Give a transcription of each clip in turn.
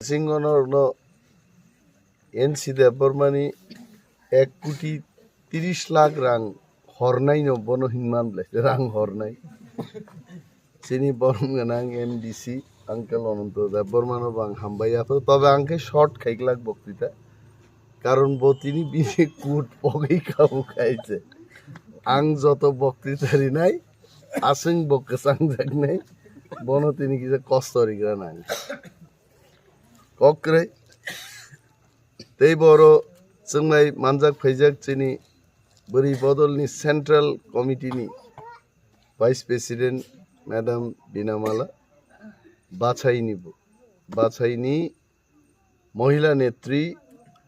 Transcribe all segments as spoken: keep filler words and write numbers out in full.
Singo norokno N C Debbarmani ek koti tris lakh rang hornai no bono hinman ble rang hornai. Chini borom gwnang M D C uncle Ananto Debbarmano bo ang hambai yapharu, tobe ang khe short khaiglak boktita, karon bo tini bini kut pogwi kabu khaise. Ang joto boktita rinai aswng bo kwchangjaknai, bono tini kisa kosto rigra nang. Kokre tei boro chwnglai manjak phaijak chini bwrwi bodolni Central Committee ni Vice President Madam Binamala Bachaini bo, Bachaini Mohila Netri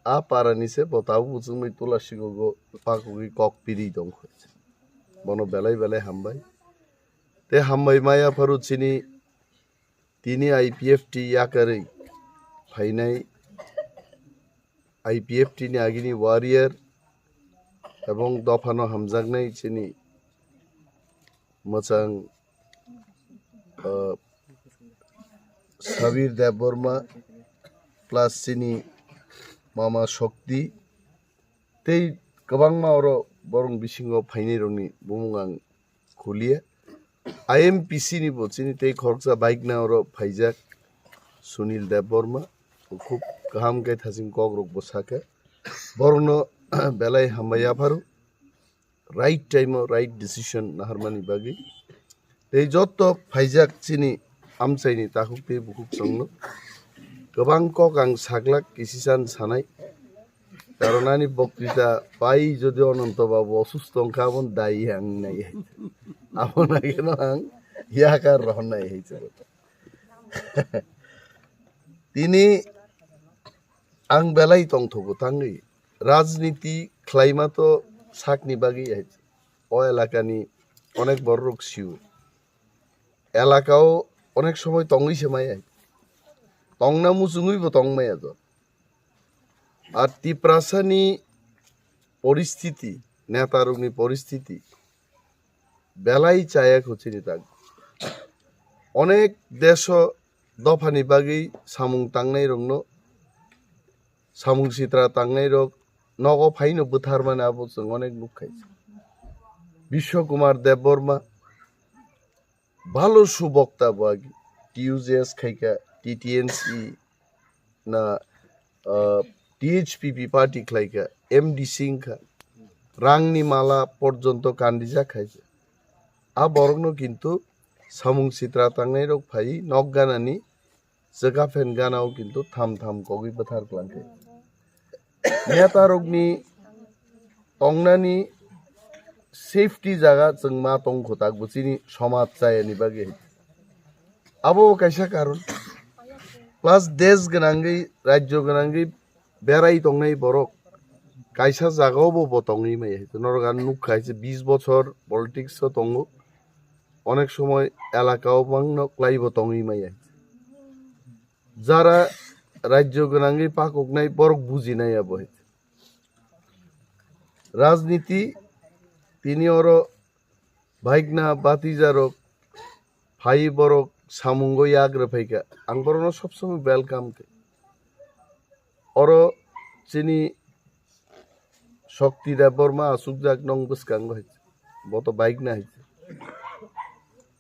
a parani se bo tabuk bo chwngbai tulasigo go pakugwi kok piri tongkha. Bono belai belai hambai. Te hambai maya pharu chini tini I P F T yakarwi phainai I P F T ni agini warrior ebong dophano hamjaknai chini mwchang, ah, Sabir Debbarma plus chini mama Shakti tei kwbangma oro borong bisingo phainai rokni bumung ang khuliya. I M P C ni bo chini tei khoroksa bike na oro phaijak Sunil Debbarma, khub kaham khe thaching kok rok bo sakha. Borokno belai hambai yapharu, right time o right decision naharmani bagwi. Tei joto phaijak chini amchaini takhuk tei bukhuk chwngno kwbang kok ang saglak kisisan sanai. Karon ani boktita pai jodi Ananto Babu osusto wngkha, aboni dai ang nai hai. Abo nai kheno ang yakar rohor nai hai se. Tini ang belai tongthogo tangwi rajniti khlaima to sakni bagwi hai. O elakani onek bororok sio. Elakao onek somoi tongwi se maya. Tongna muchungwi bo tong maya to. Ar Tiprasani poristiti, netarokni poristiti belai chaya kho chini tak. Onek deso dophani bagwi samung tangnai rokno, samung sitra tangnai rok nogo phaino bwtharmani abo chwng onek nukkhai. Bishwa Kumar Debbarma, bhalo subokta bo agi, T U J S khaikha, T T N C na, ah, T H P P party khlaikha, M D C wngkha, rangni mala porjonto kandijak khaisa. A borokno kintu samung sitra tangnai rok phai nok ganani chwkaphen ganao kintu tham tham kogwi bwthar klangkhe. Netarokni tongnani safety jaga chwng ma tong kho tak bo chini somaj chayani bagwi. Abo kaisa karon. Plus desh gwnangwi, rajyo gwnangwi berai tongnai borok kaisa jagao bo, bo tongwi maya. Norok ang nukha hai se bis bochor politics o tongo. Onek somoi elakao bangno klai bo tongwi maya. Jara rajyo gwnangwi pakoknai borok bujinai abo hai. Rajniti tini oro bhaikna batijarok phai borok samungo yak rwphaikha. Ang borokno sob somoi welcome khe. Oro chini Shakti Debbarma achukjak nong bwskango hai. Bo to bike na hai.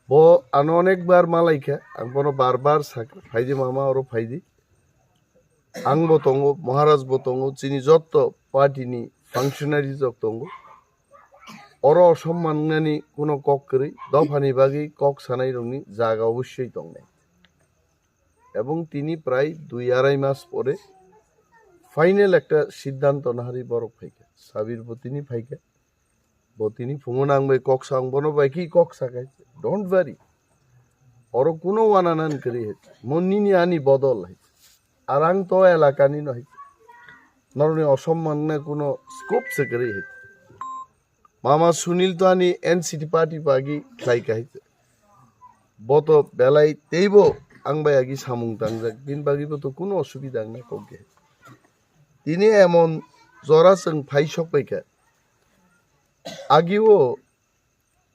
Bo ano onek bar malaikha, ang bono bar bar sakha, phaidi mama oro phaidi. Ang bo tongo, Maharaj bo tongo, chini jotto party ni functionaries rok tongo. Oro osomman wngnani kuno kok kwrwi, dophani bagwi kok sanai rokni jaga obossoi tongnai. Ebong tini prai dui arai mas pore final ekta siddhanto naharwi borok phaikha. Sabir bo tini phaikha. Bo tini phungo nang bai kok sa, ang bono bai ki kok sa khai. Don't worry. Oro kuno wananan kwrwi hai. Mo nini ani bodol hai. Arang to elakani no hai. Noroni osomman na kuno scope se kwrwi hai. Mama Sunil to ani N C T party bagi khlai kahai. Bo to belai teibo ang bai agi samung tangjak. Bini bagi bo to kuno osubida wngna kok ge. Tini emon jora chwng phai sok paikha. Agi o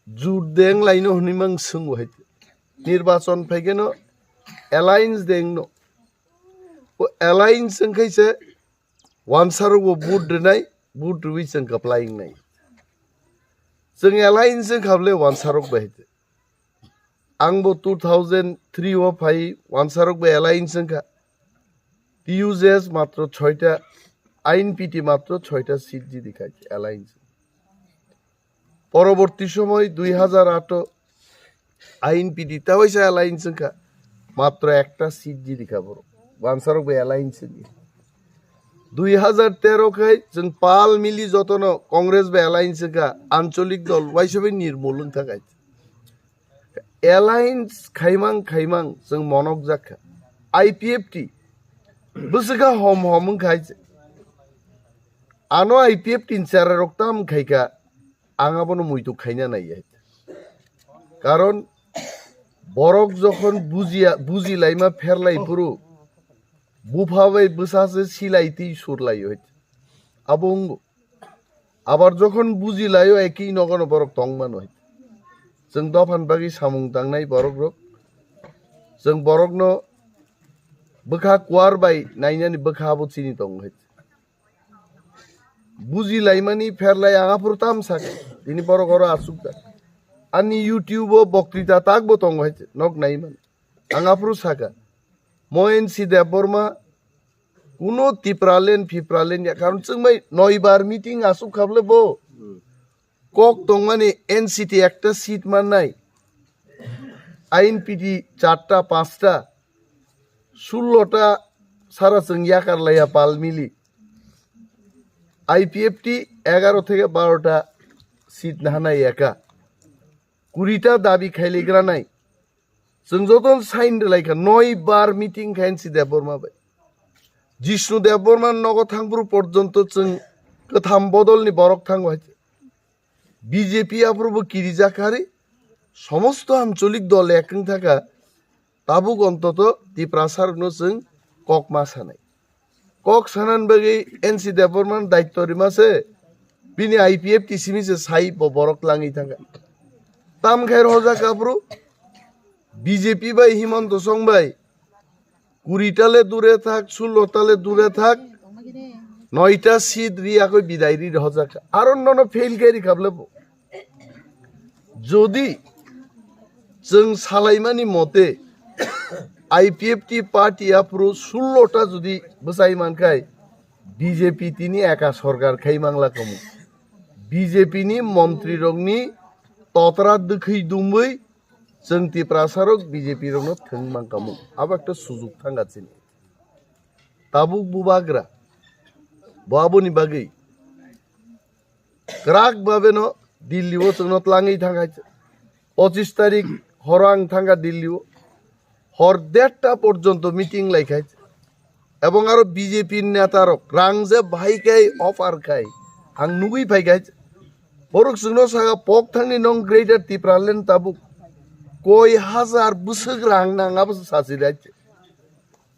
jur deng laino hwnwi mang swngo hai. Nirbachon phaikhe no alliance deng no. Alliance wngkhaisa wansarokbo vote rwnai, vote rwui chwng kwplai wngnai. Chwng alliance wngkha bwle wansarok bai hai. Angbo two thousand three o phai wansarok bai alliance wngkha. T U J S matro choita, I N P T matro choita seat jidi kha alliance. Poroborti somoy dui hazar ato I N P T tawaisa alliance wngkha, matro ekta seat jidi kha borok. Wansarok bai alliance wngkha. Dui hazar tero khai chwng pal mili jotono Congress bai alliance wngkha, ancholik dol waisa bai nirmul wngkha khai. Alliance khaimang khaimang chwng monok jak kha. I P F T bwswkha hom hom wngkhai. Ano I P F T ni chara rok tam khaikha, ang abono muitu khaina nai hai. Karon borok jokhon bujiya, buji laima pherlai phuru, bupha bai bwsa se silai twi sur lai hai. Abo wngo. Abar jokhon buji laio, eki nogono borok tong mano hai. Chwng dophani bagwi samung tangnai borok rok. Chwng borokno bwkha kuar bai nainani bwkha abo chini tongo hai. Buji laimani pherlai ang aphuru tam sakha. Tini borok oro asuk da. Ani YouTube o bokrita takbo tongo hai, nok nai man. Ang aphuru sakha. Mohen C Debbarma kuno Tipraland, Fipraland ya, karon chwng bai noibar meeting asuk kha bwle bo. Kok tongmani N C T ekta seat mannai, I N P T charta, panchta, sullo ta sara chwng yakar laiya pal mili. I P F T egaro theke baro ta seat nahanai eka. Kuri ta dabi khailigra nai. Chwng jotono sign rwlai kha, noi bar meeting kha N C Debbarma bai. Jishnu Debbarma nogo thangphuru porjonto chwng kwtham bodolni borok thango hai. B J P aphuru bo kirijak kha ri, somosto ancholik dol ek wng thaka, tabuk ontoto Tiprasa rokno chwng kok ma sanai. Kok sanan bagwi N C Debbarma daitto rima se, bini I P F T simi se sai bo borok langwi thangkha. Tam khai rojak aphuru B J P bai Himanta Song bai kuri ta le dure thak, sullo ta le dure thak, noita seat ri akoi bidai ri rojak. Aro nono fail khai ri khable bo. Jodi chwng salaimani mote I P F T party aphuru sullo ta jodi bwsai mankhai, B J P tini eka sorkar khai mangla kamu. B J P ni montri rokni totra dwkhwi dumwi chwng Tiprasa rok B J P rokno thwng mangkamu. Abo ekta sujuk thanga chini. Tabuk bubagra bo aboni bagwi kwrak babeno Delhi o chwngno tlangwi thangkha. Pochis tarik horo ang thangkha Delhi o. Hor derta porjonto meeting laikha. Ebong aro B J P neta rok rang je bahai khai offer khai ang nugwi phai khai. Borok chwngno saka pok thangni nong Greater Tipraland tabuk koi hazar bwswk rang nang abo se sachi rai.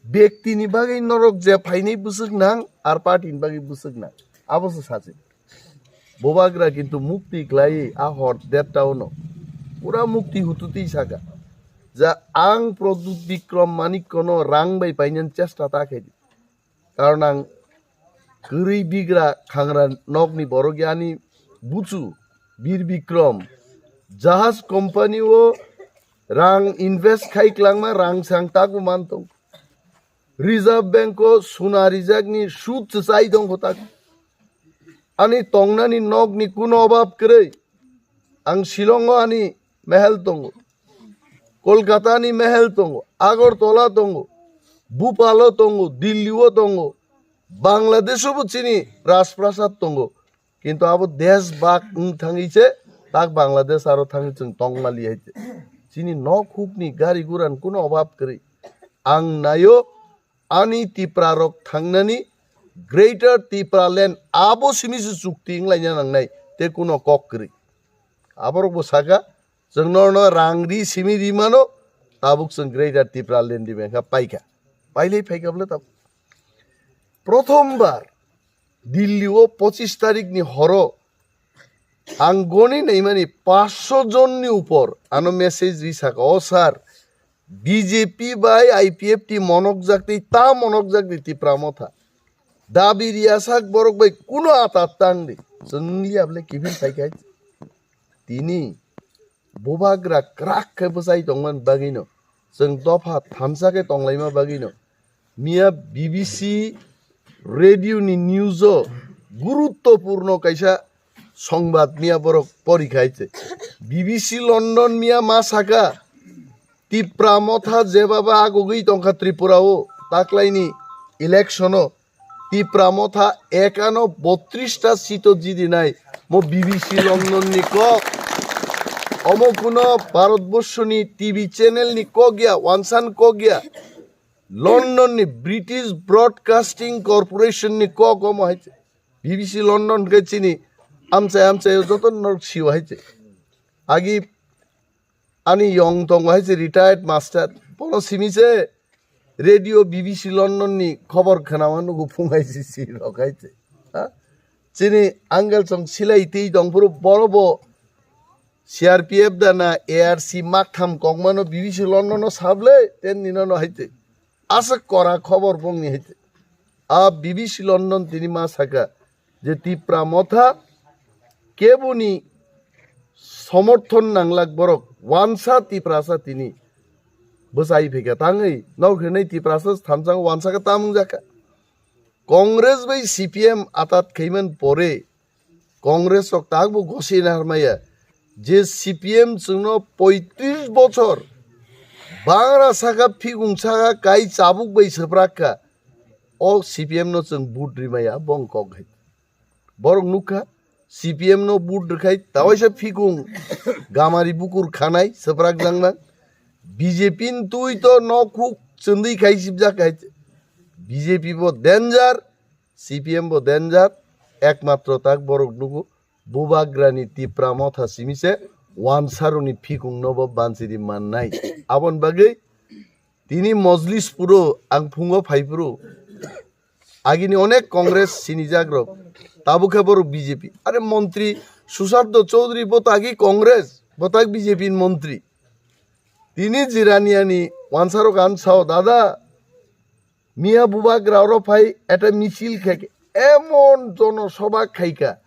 Bektini bagwi norok je phainai bwswk nang, ar party ni bagwi bwswk nang. Abo se sachi. Bubagra kintu mukti klai a hor derta ono. Pura mukti hututi saka. Ja ang Pradyut Bikram Manikko no rang bai painani chesta ta khe di. Karon ang kwrwi bigra khangra nokni borok yani buchu Bir Bikram jahaj company o rang invest khai klangma rang sang tago man tong. Reserve Bank o suna rijakni sud se chai tong kho tak. Ani tongnani nokni kuno obab kwrwi. Ang Shillong o ani mehel tongo. Kolkata ni mehel tongo, Agartala tongo, Bhopal o tongo, Delhi o tongo, Bangladesh o bo chini Rajprasad tongo. Kintu abo desh bak wng thangwi se tak Bangladesh aro thangwi chwng tong mali hai se. Chini nok huk ni gari gura ni kuno obab kwrwi. Ang naio ani Tipra rok thangnani Greater Tipraland abo simi se chukti wng laina nangnai te kuno kok kwrwi. Aborok bo saka chwng norno rang ri simi ri mano, tabuk chwng Greater Tipraland ri mangkha paikha. Pailai phaikha bwle tabuk. Prothom bar Delhi o pochis tarik ni horo ang goni naimani paanch sho jon ni upor ano message ri saka, "O sir, B J P bai I P F T monokjak tei ta monokjak di Tipra Motha. Dabi riyasak borok bai kuno atat tang di. Chwng liya bole kibir phaikhai. Tini bubagra krak khe bwchai tongman bagwino. Chwng dopha thamsa khe tonglaima bagwino. Miya B B C radio ni news o guruttopurno kaisa songbat miya borok porikhai se. B B C London miya ma saka, Tipra Motha jebaba agogwi tongkha Tripura o taklaini election o, Tipra Motha ekano bottrista seat o jidinai mo B B C London ni kok. Omo kuno Bharatborsho ni T V channel ni kok ya, wansan kok ya. London ni British Broadcasting Corporation ni kok omo hai se. B B C London khe chini amchai amchai o joto norok sio hai se. Agi ani yong tongo hai se retired master. Bono simi se radio B B C London ni khobor khwnama nugo phung hai se si rok hai se. Ha? Chini angel chong silai twi tong phuru boro bo C R P F da na A R C maktham kongmano B B C London no sable ten nino no hai se. Aswk kora khobor bongni hai se. A B B C London tini ma saka je Tipra Motha keboni somorthon nanglak borok wansa Tiprasa tini bwchai phika tangwi nok hwnwi Tiprasa thamsang wansa khe tamung jaka. Congress bai C P M atat khaiman pore Congress rok tak bo gosi narmaya je C P M chwngno poitris bochor bangra saka phikung saka kai chabuk bai swprak kha. O C P M no chwng vote rimaya bong kok hai. Borok nukha C P M no vote rwkhai tawaisa phikung gamari bukur khanai swprak jangnang. B J P ni twi to nok huk chwndwi khai sibjak hai. B J P bo danger, C P M bo danger, ekmatro tak borok nugo bubagrani Tipra Motha simi se wansaroni phikung no bo bansiri mannai. Aboni bagwi tini Mojlis puro ang phungo phai phuru agini onek Congress sinijak rok tabuk khe borok B J P. Are montri Sushant Chowdhury bo to agi Congress, bo tak B J P ni montri. Tini Jiraniani wansarok ang sao, dada, miya bubagra oro phai eta misil khaikha, emon jono soba khaikha,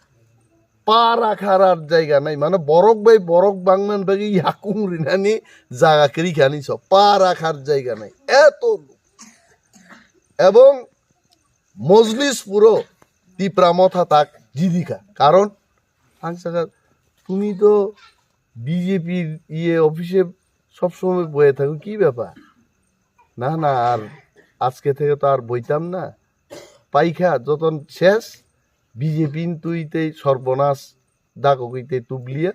para kharar jaiga nai, mane borok bai borok bangman bagwi yakung rinani jaga kwrwi kha ni so, para khar jaiga nai, eto luk. Ebong Mojlis puro Tipra Motha tak jidikha, karon ang saka, tumi to B J P iye office সব সময় বয়ে থাকো, কি ব্যাপার? না না, আর আজকে থেকে তো আর বইতাম না। পাইখা যতন শেষ, বিজেপি তুই তেই সর্বনাশ, ডাকো কইতে তুবলিয়া,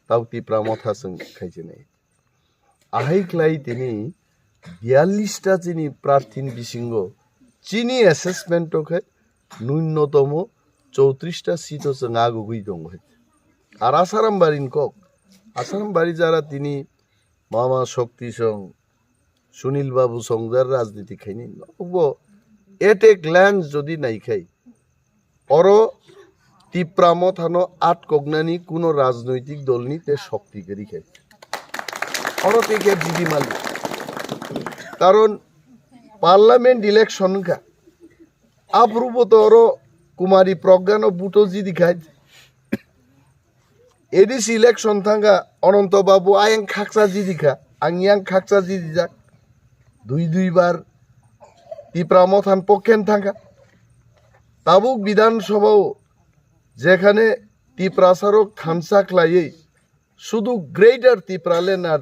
তাও তিপ্রা মথা সং খাইছে নাই। Ahai khlai tini biyallis ta chini prarthin bisingo chini assessment o khe nunnotomo chowtris ta seat o chwng agugwi tongo hai. Ar Asaram Bari ni kok, Asaram Bari jara tini Mama Shakti song, Sunil Babu song jara rajniti khaini, bo at a glance jodi naikhai, oro Tipra Mothano atkoknani kuno rajnoitik dolni te shokti kwrwi khe. Oro te khe jidi mali. Karon parliament election wngkha. Aphuru bo to oro Kumari Pragya no buto jidi khai. A D C election thangkha, Ananto Babu ayang khaksa jidi kha, ang yang khaksa jidi jak. Dui dui bar Tipra Mothan pokhen thangkha. Tabuk Bidhan Sabha o jekhane Tiprasarok thansa khlaiwi sudu Greater Tipraland ar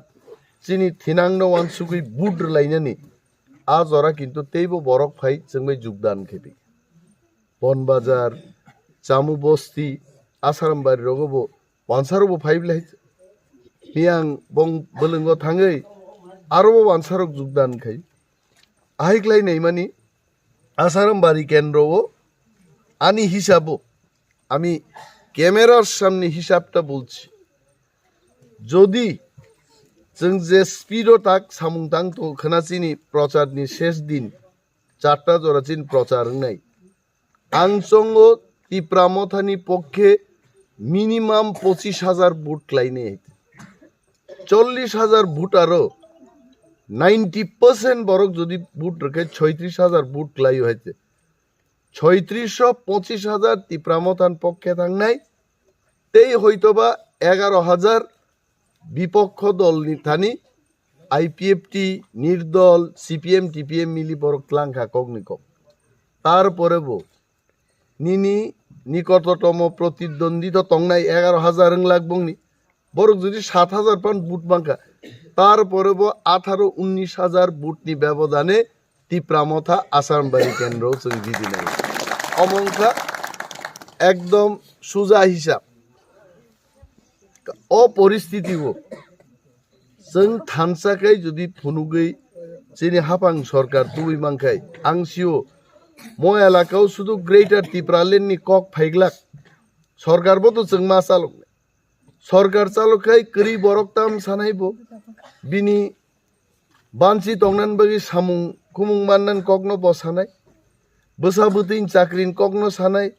chini thinangno wansugwi vote rwlainani a jora kintu teibo borok phai chwngbai jogdan khebi. Bonbazar, Chamu Bosti, Asaram Bari rogo bo wansaro bo phai bwlai. Miyang bong bwlwngo thangwi aro bo wansarok jogdan khai. Ahai khlai naimani Asaram Bari kendro o ani hisabo, ami camera samni hisabta bolchi. Jodi chwng je speed o tak samung tang to khna chini prochar ni ses din, charta jora chini prochar wngnai. Ang chongo Tipra Mothani pokkhe minimum pochis hajar vote khlainai. Chollis hajar vote aro ninety percent borok jodi vote rwkhe soitris hajar vote klaio hai se. Soitris pochis hajar Tipra Mothan pokke thangnai, tei hoitoba egaro hajar bipokho dolni thani I P F T, Nirdol, C P M, T P M mili borok tlangkha kokni kok. Tarpore bo nini nikototomo protidwondwi to tongnai egaro hajar wng lak bongni. Borok jodi sat hajar pan vote mankha, tarpore bo atharo unnis hajar vote ni bebodane Tipra Motha Asarambari kendro chwng jidi nai. Omo wngkha ekdom suja hisab. O poristiti o chwng thansa khai jodi phunugwi chini hapang sorkar tubui mankhai, ang sio mo elakao sudu Greater Tipraland ni kok phaiglak. Sorkar bo to chwng ma chalok. Sorkar chalok khai kwrwi borok tam sanai bo. Bini bansi tongnan bagwi samung khumung mannan kokno bo sanai. Bwsa bwtwini chakrin kokno sanai.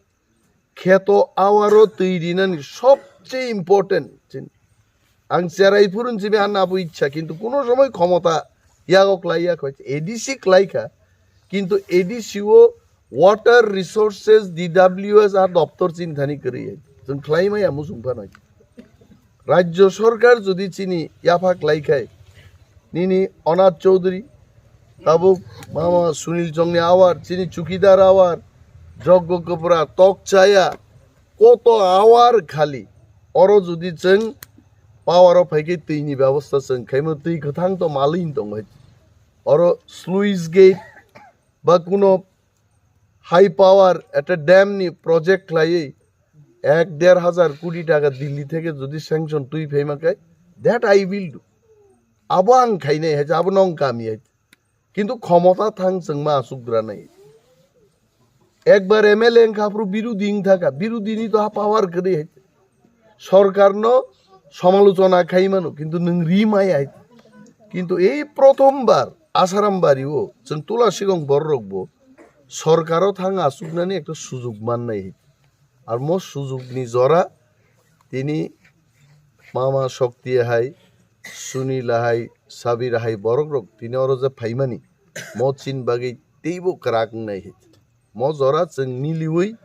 Kheto awaro twi rinani sobche important. Ang cherai phurun chibi anna abo ichha, kintu kuno somoi khomota yago klai ya khoi. A D C klai kha, kintu A D C o Water Resources, D W S a doptor chin thani kwrwi. Chwng khlai maya musung phano. Rajya Sarkar jodi chini yapha klai khai, nini Anath Chaudhary, tabuk mama Sunil Chongni awar, chini Chukidar awar, Joggo Kopra, Tok Chaya, koto awar khali. Oro jodi chwng power o phaikhe twi ni bebostha chwng khaima, twi kwthang to malwi tong hai. Oro sluice gate ba kuno high power ekta dam ni project khlaiwi ek der hajar koti taka Delhi theke jodi sanction twi phaima khe, that I will do. Abo ang khainai hai, abo nong kami hai. Kintu khomota thang chwng ma asuk dra nai. Ekbar M L A wngkha phuru birudi wngthaka, birudi ni to ha power kwrwi hai. Sorkar no samalochona khai mano, kintu nwng ri mai hai. Kintu ei prothom bar Asarambari o chwng Tula Sigong borok bo sorkar o thang asuknani ekta sujug mannai hai. Ar mo sujugni jora tini Mama Shakti hai, Sunila hai, Sabira hai borok rok tini oro je phaimani mo chin bagwi teibo kwrak wngnai hai. Mo jora chwng miliwi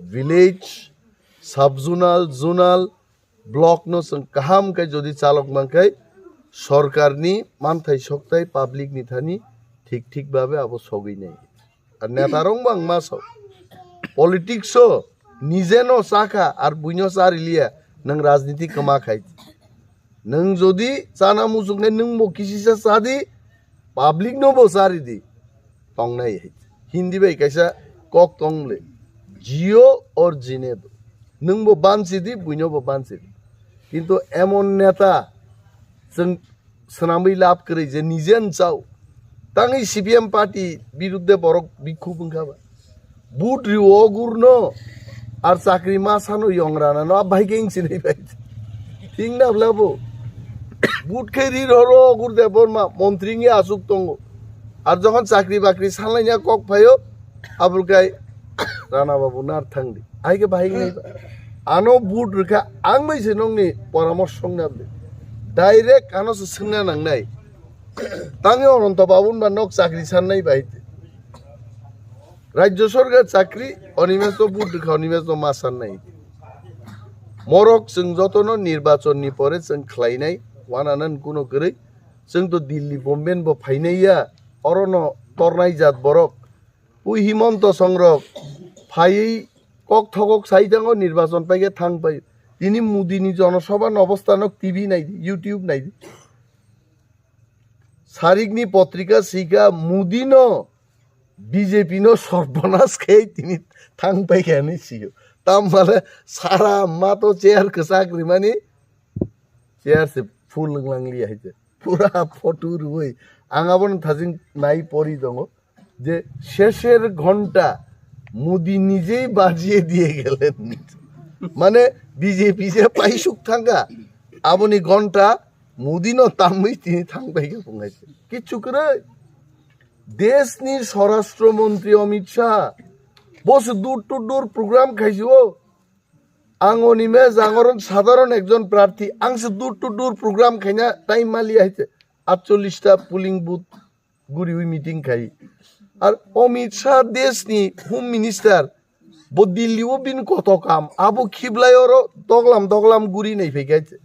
village, sub zonal, zonal, block no chwng kaham khe jodi chalok man khe sorkar ni manthai sokthai public ni thani thik thik babe abo sogwi nai. Ar neta rok bang ma sok. Politics o nije no chakha ar buino chariliya, nwng rajniti kwma khai. Nwng jodi chana muchungnai nwng bo kisisa chadi, public no bo charidi. Tongnai hai. Hindi bai kaisa kok tong le. Jio or jine do. Nwng bo bansi di, buino bo bansi di. Kintu emon neta chwng swnamwi lab kwrwi je nije nchao. Tangwi C P M party birudde borok bikhuk wngkha ba. But rio ogur no ar chakri ma sano yong rana no abai keng sinai bai. Thing na bla bo. But khe ri ro ro ogur de borma montri ngi asuk tongo. Ar jokhon chakri bakri sanlai nya kok phaio abul kai rana babu nar thangdi. Ai khe bahai nai ba. Ano but rikha ang bai se nongni poramorso wngna bde. Direct ano se swngna nangnai. Tangwi Ononto Babun ba nok chakri sannai bai. Rajya Sarkar chakri Animesh to but rikha Animesh to ma sannai. Morok chwng jotono nirbachon ni pore chwng khlainai wananan kuno kwrwi. Chwng to Delhi Bombay bo phainai ya. Orono tornai jat borok. Pui Himanta Songrok phaiwi kok thokok sai thango nirbachon paikhe thang pai. Tini Modi ni jonosabha ni obostha nok T V naidi, YouTube naidi. Sarikni potrika sika Modi no B J P no sorbonas khe tini thang paikha hinwi sio. Tam male sara ma to chair kwchak rimani chair se full wnglang liya hai se. Pura photo rwui ang abono thajing nai pori tongo je shesher ghonta Modi nijei bajiye diye gelen. Mane B J P je paisuk thangkha aboni ghonta Modi no tamwi tini thang bai khe pungai se. Kichu kwrwi. Desh ni Swarashtra Mantri Amit Shah bo se door to door program khaisio. Ang Animesh, ang oro sadharon ekjon prarthi, ang se door to door program khaina time maliya hai se. atchollish ta polling booth guriwi meeting khai. Ar Amit Shah deshni Home Minister, bo Delhi o bini koto kam, abo khiblai oro doglam doglam guri nai phai kha.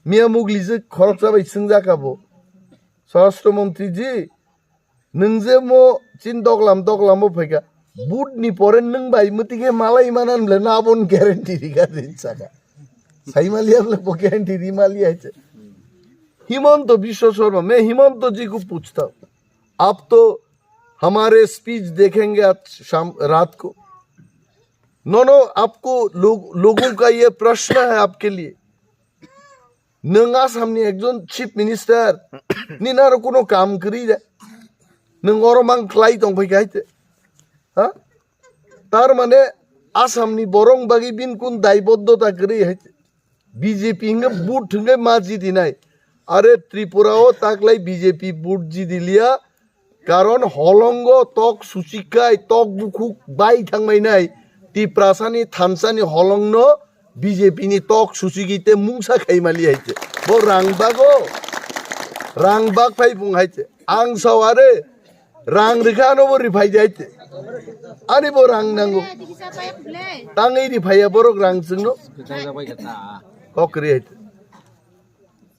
Miya mugli je khoroksa bai swngjak abo, "Swarashtra Mantri ji, nwng je mo chin doglam doglam o phai kha, vote ni pore nwng bai mwtwi khe malai manan ble na abon guarantee ri kha," din saka. Sai maliya ble bo guarantee ri maliya hai se. Himanta Biswa Sarma, "मैं हिमंत जी को पूछता हूँ, आप तो हमारे स्पीच देखेंगे आज शाम रात को। नो नो, आपको लोग, लोगों का ये प्रश्न है आपके लिए। Nwng Assam ni ekjon chief minister, nini aro kuno kam kwrwi de. Nwng oro mang khlai tong phai kha hai te. Ha? Tar mane Assam ni borok bagwi bini kun daiboddota kwrwi hai te. B J P hwnkhe vote hwnkhe ma jidinai. Are Tripura o taklai B J P vote jidiliya. Karon holongo tok suchikai, tok bukhuk bai thangmainai. Tiprasani thansani holongno B J P ni tok suchigwi te mungsa khaimali hai te. Bo rang bago. Rang bak phai bung hai te. Ang sao are rang rikha ano bo riphai jai te. Ani bo rang nango. Tangwi riphaiya borok rang chwngno. Kok ri hai te.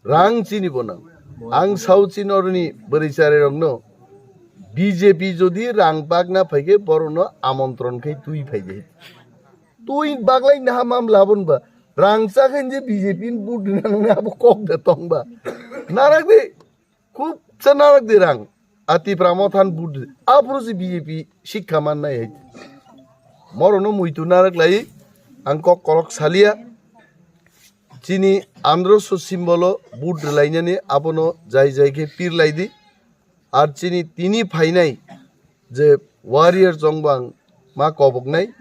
Rang chini bo nang. Ang sao chini oroni bwrwi charai rokno B J P jodi rang bagna phaikhe borokno amontron khai twi phai jai. Twi baglai naha mam labon ba. Rang chakhe je B J P ni vote rina nang abo kok da tong ba. Narak de. Khub cha narak de rang. A Tipra Motha ni vote de. Aphuru se B J P sikha man nai hai. Morono muitu narak lai. Ang kok kolok salia. Chini androso symbol o vote rwlainani abono jai jai khe pirlai di. Ar chini tini phainai je warrior chongbang ma koboknai,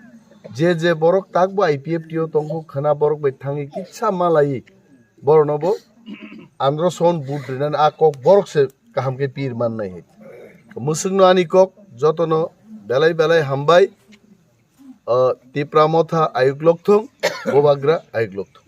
je je borok takbo I P F T o tongkho khwna borok bai thangwi kisa malai borokno bo androson vote rinani a kok borok se kaham khe pir mannai hai. Mwswkno ani kok jotono belai belai hambai. O Tipra Motha ayuk lokthung, Bubagra ayuk lokthung.